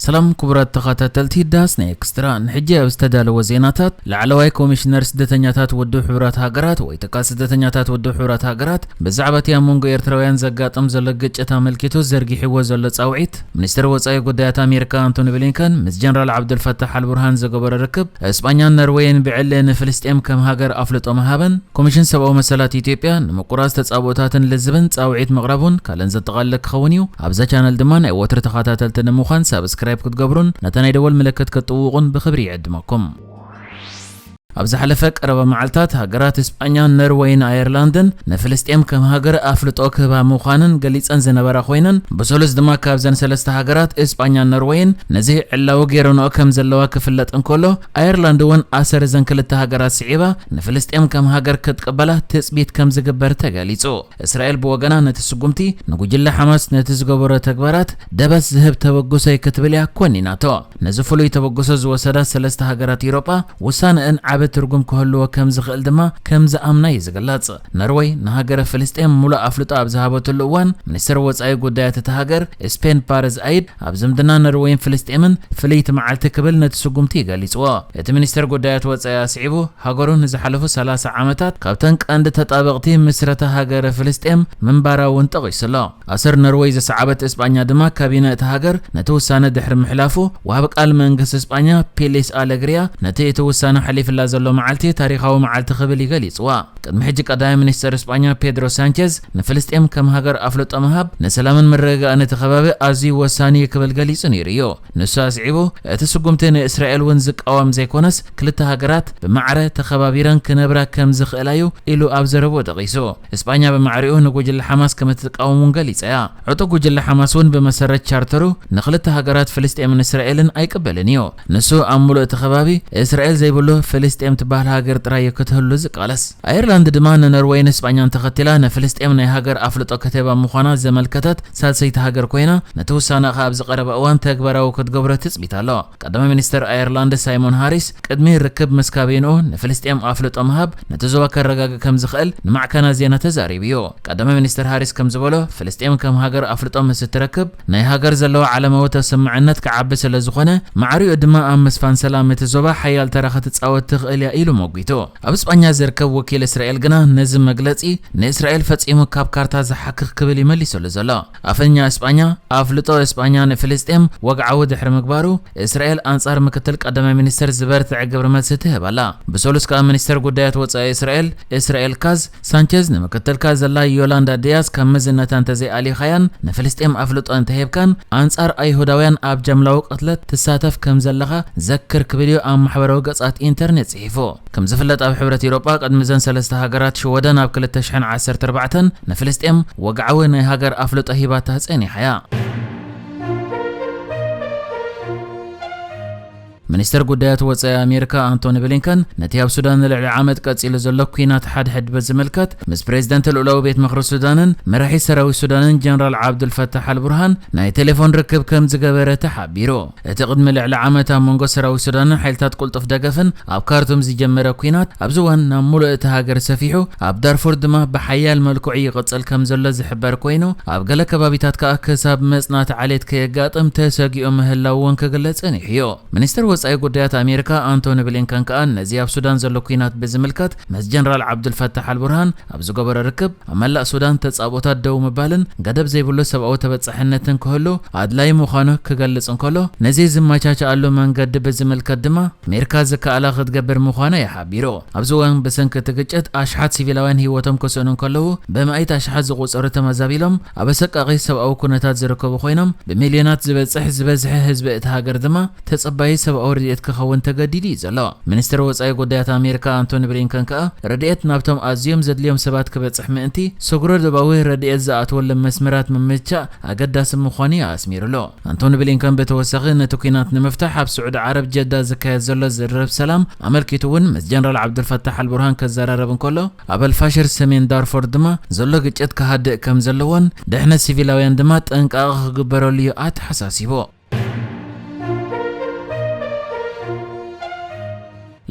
ሰላም ክቡራት ተኸታተልቲ ዳስ ናይ ኤክስትራ፣ ንሕጂ ኣብ ዝተዳለወ ዜናታት፣ ላዕለዋይ ኮሚሽነር ስደተኛታት ውድብ ሕቡራት ሃገራት ወይ ትካል ስደተኛታት ውድብ ሕቡራት ሃገራት ብዛዕባ እቲ ኣብ መንጎ ኤርትራውያን ዘጋጥም ዘሎ ግጭት ኣመልኪቱ ዘርጊሕዎ ዘሎ ጻውዒት፣ ሚኒስትር ወጻኢ ጉዳያት ኣሜሪካ ኣንቶኒ ብሊንከን ምስ ጀነራል ዓብዱልፈታሕ ኣልቡርሃን ዝገበሮ ርክብ፣ እስጳኛን ኖርዌይን ብዕሊ ንፍልስጤም ከም ሃገር ኣፍልጦ ምሃበን፣ ኮሚሽን ሰብኣዊ መሰላት ኢትዮጵያ ንምቁራጽ ተጻብኦታትን ልዝብን ጻውዒት ምቕራቡን ካልእን ዘጠቓልል ክኸውን እዩ። ኣብዛ ቻነል ድማ ናይ ወትሪ ተኸታተልቲ ንምዃን ሳብስክራይብ ክትገብሩን ነታ ናይ ደወል ምልክት ክትጥውቑን ብኽብሪ ይዕድመኩም። ኣብ ዝሓለፈ ቀረባ መዓልታት ሃገራት እስጳኛን ኖርዌይን ኣየርላንድን ንፍልስጤም ከም ሃገር ኣፍልጦ ክህባ ምዃነን ገሊጸን ዝነበራ ኮይነን፣ ብሰሉስ ድማ ካብዘን ሰለስተ ሃገራት እስጳኛን ኖርዌይን ነዚ ዕላዊ ገይረንኦ ከም ዘለዋ ክፍለጥ እንከሎ፣ ኣየርላንድ እውን ኣሰር እዘን ክልተ ሃገራት ስዒባ ንፍልስጤም ከም ሃገር ክትቅበላ ትጽቢት ከም ዝግበር ተገሊጹ። እስራኤል ብወገና ነቲ ስጉምቲ ንጉጅለ ሓማስ ነቲ ዝገበሮ ተግባራት ደበስ ዝህብ ተበግሶ እዩ ክትብል እያ ኮኒናቶ። ነዚ ፍሉይ ተበግሶ ዝወሰዳ ሰለስተ ሃገራት ኤውሮጳ ውሳነአን ዓቢ ትርጉም ክህልዎ ከም ዝኽእል ድማ ከም ዝኣምና እዩ ዝግለጽ። ኖርወይ ንሃገረ ፍልስጤም ምሉእ ኣፍልጦ ኣብ ዝሃበትሉ እዋን፣ ሚኒስትር ወጻኢ ጉዳያት እታ ሃገር ስፔን ፓረዝ ኣይድ ኣብ ዝምድና ኖርወይን ፍልስጤምን ፍልይቲ መዓልቲ ክብል ነቲ ስጉምቲ ገሊጽዎ። እቲ ሚኒስትር ጉዳያት ወጻኢ ኣስዒቡ፣ ሃገሩ ንዝሓለፉ ሰላሳ ዓመታት ካብተን ቀንዲ ተጣበቕቲ ምስረታ ሃገረ ፍልስጤም ምንባራ እውን ጠቒሱ ኣሎ። ኣሰር ኖርወይ ዝሰዓበት እስጳኛ ድማ ካቢነ እታ ሃገር ነቲ ውሳነ ድሕሪ ምሕላፉ፣ ወሃቢ ቃል መንግስቲ እስጳኛ ፔሌስ ኣለግሪያ ነቲ እቲ ውሳነ ሓሊፍላ ዘሎ መዓልቲ ታሪኻዊ መዓልቲ ክብል እዩ ገሊጽዋ። ቅድሚ ሕጂ ቀዳማይ ሚኒስተር እስጳኛ ፔድሮ ሳንቸዝ ንፍልስጤም ከም ሃገር ኣፍልጦ ምሃብ ንሰላምን ምርግጋእን እቲ ከባቢ ኣዝዩ ወሳኒ እዩ ክብል ገሊጹ ነይሩ እዩ። ንሱ ኣስዒቡ፣ እቲ ስጉምቲ ንእስራኤል እውን ዝቃወም ዘይኮነስ፣ ክልተ ሃገራት ብማዕረ ተኸባቢረን ክነብራ ከም ዝኽእላ እዩ ኢሉ ኣብ ዘረብኡ ጠቒሱ። እስጳኛ ብማዕሪኡ ንጉጅለ ሓማስ ከም እትቃወም እውን ገሊጻ እያ። ዕጡቕ ጉጅለ ሓማስ እውን ብመሰረት ቻርተሩ ንኽልተ ሃገራት ፍልስጤምን እስራኤልን ኣይቅበልን እዩ። ንሱ ኣብ ምሉእ እቲ ከባቢ እስራኤል ዘይብሉ ፍልስጤም ትበሃል ሃገር ጥራይ እዩ ክትህሉ ዝቃለስ። ኣየርላንድ ድማ ንኖርወይን እስጳኛን ተኸቲላ ንፍልስጤም ናይ ሃገር ኣፍልጦ ክትህባ ምዃና ዘመልከተት ሳልሰይቲ ሃገር ኮይና፣ ነቲ ውሳነ ከኣ ኣብዚ ቀረባ እዋን ተግባራዊ ክትገብሮ ትጽቢት ኣሎ። ቀዳማይ ሚኒስተር ኣየርላንድ ሳይሞን ሃሪስ ቅድሚ ርክብ ምስ ካቢንኡ ንፍልስጤም ኣፍልጦ ምሃብ ነቲ ዞባ ከረጋግእ ከም ዝኽእል ንማዕከናት ዜና ተዛሪቡ እዩ። ቀዳማይ ሚኒስተር ሃሪስ ከም ዝበሎ፣ ፍልስጤም ከም ሃገር ኣፍልጦ ምስ እትረክብ ናይ ሃገር ዘለዋ ዓለማዊ ተሰማዕነት ክዓቢ ስለ ዝኾነ፣ ማዕሪኡ ድማ ኣብ ምስፋን ሰላም እቲ ዞባ ሓያል ተራ ክትጻወት ትኽእል እያ ኢሉ መጒቱ። ኣብ እስጳኛ ዝርከብ ወኪል እስራኤል ግና ነዚ መግለጺ ንእስራኤል ፈጺሙ ካብ ካርታ ዝሓክኽ ክብል እዩ መሊሱሉ ዘሎ። ኣፈኛ እስጳኛ ኣፍልጦ እስጳኛ ንፍልስጤም ወግዓዊ ድሕሪ ምግባሩ፣ እስራኤል ኣንጻር ምክትል ቀዳማይ ሚኒስትር ዝበርትዐ ግብረ መልሲ ትህብ ኣላ። ብሰሉስ ከኣ ሚኒስተር ጉዳያት ወጻኢ እስራኤል እስራኤል ካዝ፣ ሳንቸዝ ንምክትልካ ዘላ ዮላንዳ ዲያዝ ካብ መዝነታ እንተዘይኣሊኻያን ንፍልስጤም ኣፍልጦ እንተሂብካን፣ ኣንጻር ኣይሁዳውያን ኣብ ጃምላዊ ቅትለት ትሳተፍ ከም ዘለኻ ዘክር ክብል እዩ ኣብ ማሕበራዊ ገጻት ኢንተርኔት ጽሒፉ። ከም ዝፍለጥ ኣብ ሕብረት ኤውሮጳ ቅድሚ እዘን ሰለስተ ሃገራት ሽወደን ኣብ ክልተ ሽሕን ዓሰርተ ኣርባዕተን ንፍልስጤም ወግዓዊ ናይ ሃገር ኣፍልጦ ሂባታ ጸኒሓ እያ። ሚኒስተር ጉዳያት ወጻኢ ኣሜሪካ ኣንቶኒ ብሊንከን ነቲ ኣብ ሱዳን ንልዕሊ ዓመት ቀጺሉ ዘሎ ኲናት ሓድሕድ በዝምልከት ምስ ፕሬዝደንት ልኡላዊ ቤት ምኽሪ ሱዳንን መራሒ ሰራዊት ሱዳንን ጀነራል ዓብዱልፈታሕ ኣልቡርሃን ናይ ቴሌፎን ርክብ ከም ዝገበረ ተሓቢሩ። እቲ ቅድሚ ልዕሊ ዓመት ኣብ መንጎ ሰራዊት ሱዳንን ሓይልታት ቅልጡፍ ደገፍን ኣብ ካርቱም ዝጀመረ ኲናት ኣብዚ እዋን ናብ ሙሉእ እታ ሃገር ሰፊሑ፣ ኣብ ዳርፉር ድማ ብሓያል መልክዑ ይቕጽል ከም ዘሎ ዝሕበር ኮይኑ፣ ኣብ ገለ ከባቢታት ከኣ ክሳብ መጽናዕቲ ዓሌት ከየጋጥም ተሰጊኡ ምህላው እውን ክግለጽ ጸኒሑ እዩ። ሚኒስትር ወጻኢ ጉዳያት ኣሜሪካ ኣንቶኒ ብሊንከን ከኣ ነዚ ኣብ ሱዳን ዘሎ ኲናት ብዝምልከት ምስ ጀነራል ዓብዱልፈታሕ ኣልቡርሃን ኣብ ዝገበሮ ርክብ፣ ኣብ መላእ ሱዳን ተጻብኦታት ደው ምባልን ገደብ ዘይብሉ ሰብኣዊ ተበጻሕነትን ክህሉ ኣድላዪ ምዃኑ ክገልጽ እንከሎ፣ ነዚ ዝመቻቸኣሉ መንገዲ ብዝምልከት ድማ ኣሜሪካ ዝከኣላ ክትገብር ምዃና እዩ ሓቢሩ። ኣብዚ እዋን ብሰንኪ እቲ ግጭት ኣሽሓት ሲቪላውያን ህይወቶም ክስእኑ እንከለዉ፣ ብመኣይት ኣሽሓት ዝቑጸሩ ተመዛቢሎም ኣብ ኣሰቃቒ ሰብኣዊ ኩነታት ዝርከቡ ኮይኖም፣ ብሚልዮናት ዝበጽሕ ዝበዝሐ ህዝቢ እቲ ሃገር ድማ ተጸባዪ ሰብኣዊ ረድኤት ክኸውን ተገዲዱ እዩ ዘሎ። ሚኒስትር ወጻኢ ጉዳያት ኣሜሪካ ኣንቶኒ ብሊንከን ከኣ፣ ረድኤት ናብቶም ኣዝዮም ዘድልዮም ሰባት ክበጽሕ ምእንቲ፣ ስግረ ዶባዊ ረድኤት ዝኣትወሎም መስመራት ምምቻእ ኣገዳሲ ምዃኑ እዩ ኣስሚሩሉ። ኣንቶኒ ብሊንከን ብተወሳኺ፣ ነቲ ኲናት ንምፍታሕ ኣብ ስዑዲ ዓረብ ጀዳ ዝካየድ ዘሎ ዝርርብ ሰላም ኣመልኪቱ እውን ምስ ጀነራል ዓብዱልፈታሕ ኣልቡርሃን ክዘራረብ እንከሎ፣ ኣብ ኣልፋሽር ሰሜን ዳርፎር ድማ ዘሎ ግጭት ክሃድእ ከም ዘለዎን ድሕነት ሲቪላውያን ድማ ጥንቃቐ ክግበረሉ እዩ ኣተሓሳሲቡ።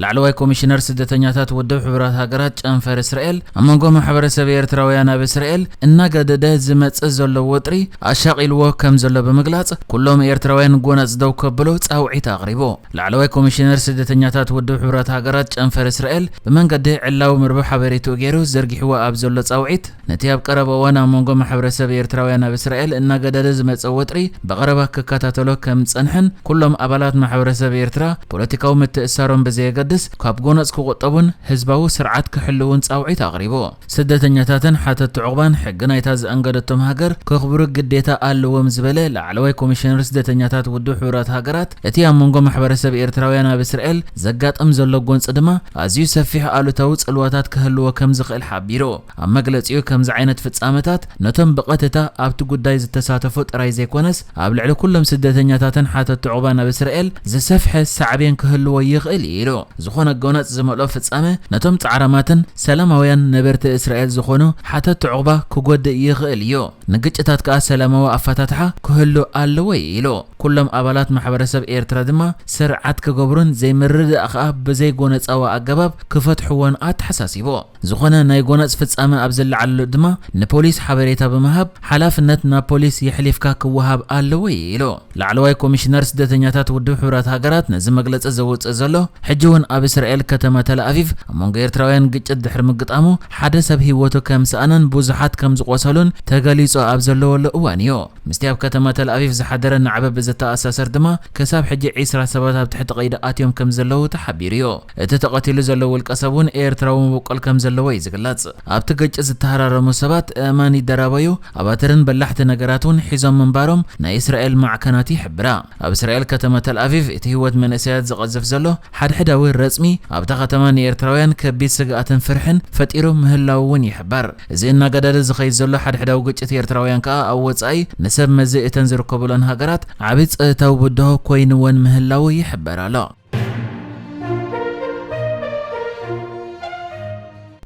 ላዕለዋይ ኮሚሽነር ስደተኛታት ውድብ ሕቡራት ሃገራት ጨንፈር እስራኤል ኣብ መንጎ ማሕበረሰብ ኤርትራውያን ኣብ እስራኤል እናገደደ ዝመጽእ ዘሎ ወጥሪ ኣሻቒልዎ ከም ዘሎ ብምግላጽ፣ ኩሎም ኤርትራውያን ጎነጽ ደው ከብሉ ጻውዒት ኣቕሪቡ። ላዕለዋይ ኮሚሽነር ስደተኛታት ውድብ ሕቡራት ሃገራት ጨንፈር እስራኤል ብመንገዲ ዕላዊ መርበብ ሓበሬትኡ ገይሩ ዘርጊሕዎ ኣብ ዘሎ ጻውዒት፣ ነቲ ኣብ ቀረባ እዋን ኣብ መንጎ ማሕበረሰብ ኤርትራውያን ኣብ እስራኤል እናገደደ ዝመጸ ወጥሪ ብቐረባ ክከታተሎ ከም ዝጸንሐን፣ ኩሎም ኣባላት ማሕበረሰብ ኤርትራ ፖለቲካዊ ምትእሳሮም ብዘየገድስ ካብ ጎነጽ ክቑጠቡን ህዝባዊ ስርዓት ክሕልውን ጻውዒት ኣቕሪቡ። ስደተኛታትን ሓተቲ ዑቕባን ሕጊ ናይታ ዘኣንገደቶም ሃገር ከኽብሩ ግዴታ ኣለዎም ዝበለ ላዕለዋይ ኮሚሽነር ስደተኛታት ውድብ ሕቡራት ሃገራት፣ እቲ ኣብ መንጎ ማሕበረሰብ ኤርትራውያን ኣብ እስራኤል ዘጋጥም ዘሎ ጎንጺ ድማ ኣዝዩ ሰፊሕ ኣሉታዊ ጽልዋታት ክህልዎ ከም ዝኽእል ሓቢሩ። ኣብ መግለጺኡ፣ ከምዚ ዓይነት ፍጻመታት ነቶም ብቐጥታ ኣብቲ ጉዳይ ዝተሳተፉ ጥራይ ዘይኮነስ፣ ኣብ ልዕሊ ኩሎም ስደተኛታትን ሓተቲ ዑቕባን ኣብ እስራኤል ዝሰፍሐ ሳዕቤን ክህልዎ ይኽእል እዩ ኢሉ። ዝኾነ ጎነጽ ዝመልኦ ፍጻመ ነቶም ጻዕራማትን ሰላማውያን ነበርቲ እስራኤል ዝኾኑ ሓተቲ ዑቕባ ክጎድእ ይኽእል እዩ። ንግጭታት ከኣ ሰላማዊ ኣፈታትሓ ክህሉ ኣለዎ ኢሉ። ኩሎም ኣባላት ማሕበረሰብ ኤርትራ ድማ ስርዓት ክገብሩን ዘይምርድዳእ ከኣ ብዘይጎነጻዊ ኣገባብ ክፈትሕዎን ኣተሓሳሲቡ። ዝኾነ ናይ ጎነጽ ፍጻመ ኣብ ዝለዓለሉ ድማ ንፖሊስ ሓበሬታ ብምሃብ ሓላፍነት ናብ ፖሊስ የሕሊፍካ ክወሃብ ኣለዎ ኢሉ። ላዕለዋይ ኮሚሽነር ስደተኛታት ውድብ ሕቡራት ሃገራት ነዚ መግለጺ ዘውጽእ ዘሎ፣ ሕጂ እውን ኣብ እስራኤል ከተማ ተልኣቪቭ ኣብ መንጎ ኤርትራውያን ግጭት ድሕሪ ምግጣሙ ሓደ ሰብ ህይወቱ ከም ሰኣነን ብዙሓት ከም ዝቆሰሉን ተገሊጹ ኣብ ዘለወሉ እዋን እዩ። ምስቲ ኣብ ከተማ ተልኣቪቭ ዝሓደረ ናዕቢ ብዝተኣሳሰር ድማ ክሳብ ሕጂ ዒስራ ሰባት ኣብ ትሕቲ ቀይዲ ኣትዮም ከም ዘለዉ ተሓቢሩ እዩ። እቲ ተቐቲሉ ዘሎ ውልቀ ሰብ እውን ኤርትራዊ መበቆል ከም ዘለዎ እዩ ዝግለጽ። ኣብቲ ግጭት ዝተሃራረሙ ሰባት እእማን ይደራበዩ፣ ኣባትርን በላሕቲ ነገራት እውን ሒዞም ምንባሮም ናይ እስራኤል ማዕከናት ይሕብራ። ኣብ እስራኤል ከተማ ተልኣቪቭ እቲ ህይወት መንእሰያት ዝቐዝፍ ዘሎ ሓድሕዳዊ ረጽሚ ኣብታ ከተማ ንኤርትራውያን ከቢድ ስግኣትን ፍርሕን ፈጢሩ ምህላዉ እውን ይሕበር። እዚ እናገደደ ዝኸይድ ዘሎ ሓድሕዳዊ ግጭት ኤርትራውያን ከኣ ኣብ ወጻኢ ንሰብ መዚ እተን ዝርከቡለን ሃገራት ዓቢ ጸጥታዊ ብድሆ ኮይንወን ምህላዉ ይሕበር ኣሎ።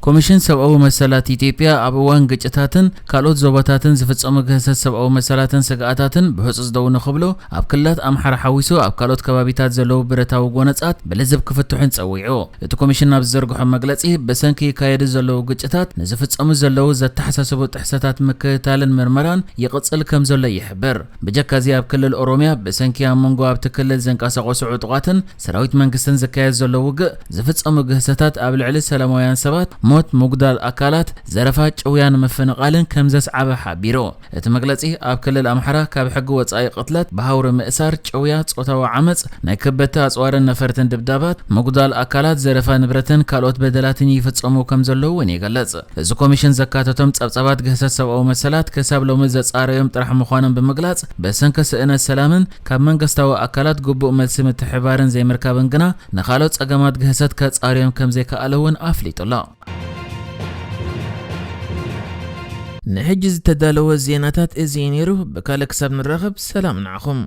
ኮሚሽን ሰብኣዊ መሰላት ኢትዮጵያ ኣብ እዋን ግጭታትን ካልኦት ዞባታትን ዝፍጸሙ ግህሰት ሰብኣዊ መሰላትን ስግኣታትን ብህጹጽ ደው ንኽብሉ፣ ኣብ ክልላት ኣምሓራ ሓዊሱ ኣብ ካልኦት ከባቢታት ዘለዉ ብረታዊ ጎነጻት ብልዝብ ክፍትሑን ጸዊዑ። እቲ ኮሚሽን ኣብ ዝዘርግሖ መግለጺ፣ ብሰንኪ ይካየዱ ዘለዉ ግጭታት ንዝፍጸሙ ዘለዉ ዘተሓሳስቡ ጥሕሰታት ምክትታልን ምርመራን ይቕጽል ከም ዘሎ ይሕብር። ብጀካ እዚ ኣብ ክልል ኦሮምያ ብሰንኪ ኣብ መንጎ ኣብቲ ክልል ዝንቀሳቐሱ ዕጡቓትን ሰራዊት መንግስትን ዝካየድ ዘሎ ውግእ ዝፍጸሙ ግህሰታት ኣብ ልዕሊ ሰላማውያን ሰባት ሞት፣ ምጉዳል ኣካላት፣ ዘረፋ፣ ጭውያን ምፍንቓልን ከም ዘስዓበ ሓቢሩ። እቲ መግለጺ ኣብ ክልል ኣምሓራ ካብ ሕጊ ወጻኢ ቅትለት፣ ብሃውሪ ምእሳር፣ ጭውያ፣ ጾታዊ ዓመጽ፣ ናይ ከበድቲ ኣጽዋርን ነፈርትን ድብዳባት፣ ምጉዳል ኣካላት፣ ዘረፋ ንብረትን ካልኦት በደላትን ይፍጸሙ ከም ዘለዉ እውን ይገልጽ። እዚ ኮሚሽን ዘካተቶም ጸብጻባት ግህሰት ሰብኣዊ መሰላት ክሳብ ሎሚ ዘጻረዮም ጥራሕ ምዃኖም ብምግላጽ፣ ብሰንኪ ስእነት ሰላምን ካብ መንግስታዊ ኣካላት ግቡእ መልሲ ምትሕብባርን ዘይምርካብን ግና ንኻልኦት ጸገማት ግህሰት ከጻርዮም ከም ዘይከኣለ እውን ኣፍሊጡ ኣሎ። ንሕጂ ዝተዳለወ ዜናታት እዚ እዩ ነይሩ። ብካልእ ክሳብ ንራኸብ ሰላም ንዓኹም።